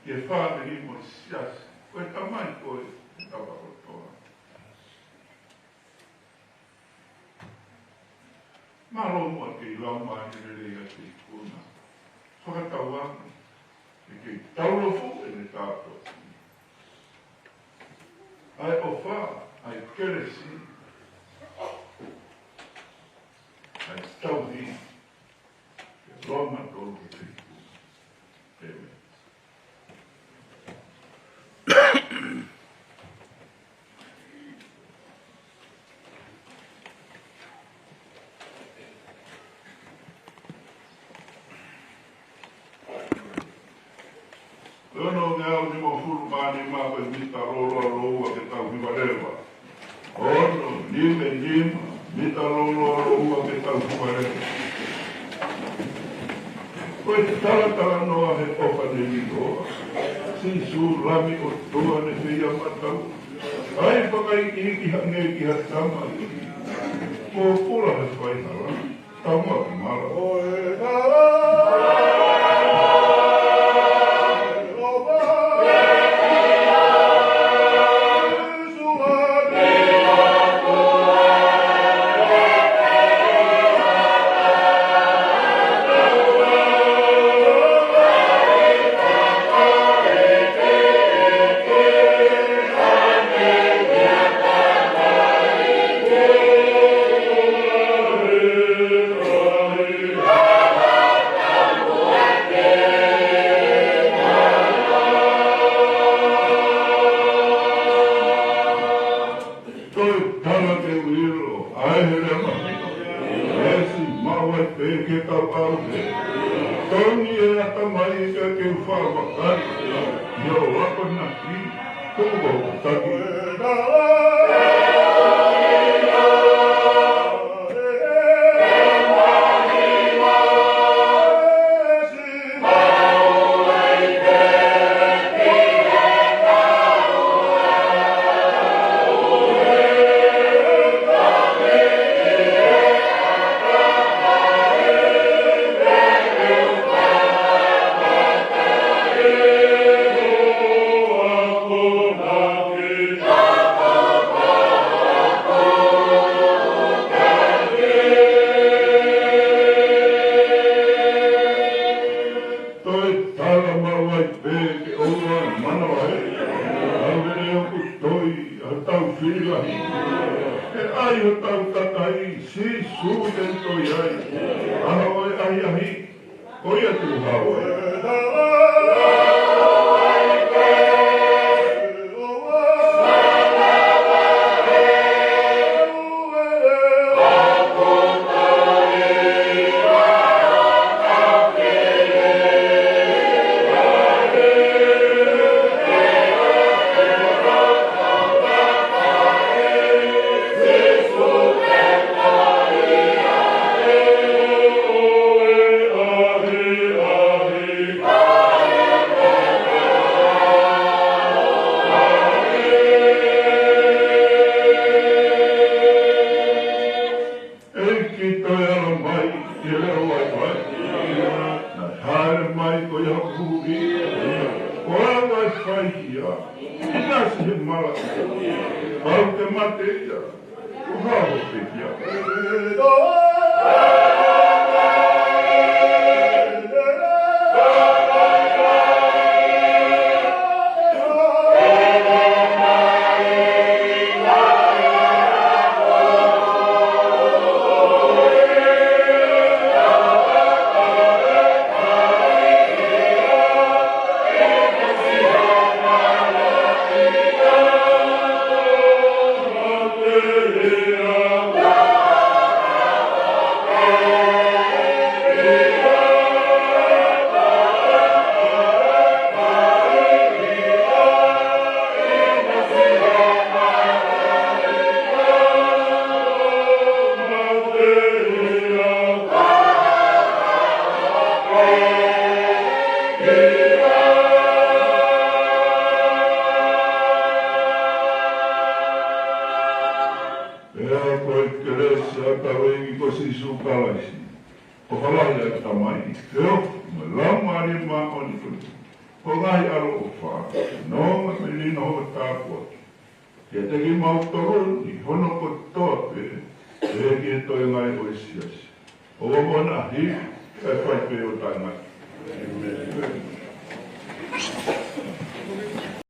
Ki he fāmili mo e siasi, ko e tamai ko ē, ʻe tapa kotoa. Mālō muʻa ke lau mai lelei ʻa e ikuna. Fakatauange, ʻe kei taulofu ʻene tāpuaki. ʻA e ʻofa, ʻa e kelesi, ʻa e tauhi, ke loa matolu ke te iku. ʻĒmeni. Ono ngeau nimangofulu mā nima, ko e mita lōloa ʻo ua ke tau hiva leva. Ono nima nima, mita lōloa ʻo ua ke tau hiva leva. Ko e talatalanoa he ʻofa ne liloa. Sīsū Lami ʻOtua ne feia matau. ʻA e fakaʻikiʻiki hangē ki ha tama. Pōpula he faihala. Tau maki mala. Toni e ʻatamai ke ke faʻa vakai ʻi hoʻo akonaki, tuku hoʻo taki. Toe tala maʻu ai pē ke ʻoua ʻe manavahē. ʻAve ʻe ʻoku toi ʻa hotau fili lahi. Ke ʻai hotau kakai, Sīsū te ne toi ai. ʻAho ʻo e ʻahiʻahi, ko ia te u hao ai. ʻEiki, toe ala mai ki he leʻo vaivai. Naʻe hāʻele mai ko ia hoku huhuʻi. Ko au ʻa e fai hia, ʻinasi he malaʻe. Kapau te mate ia, ko au ʻe pekia. Pea ko e kelesi ʻa hotau ʻEiki ko Sīsū Kalaisi, ko e ʻofa lahi ʻa e Tamai, feohi mo e Laumālie Māʻoniʻoni, ko e ngaahi ʻaloʻofa, nonga mo e lino hoʻo tāpuaki kiate kimautolu ni, hono kotoa pē, pehē ki he toenga ʻo e siasi. ʻOua muʻa naʻa hili, kae fai pē ʻo taʻengata. ʻĒmeni.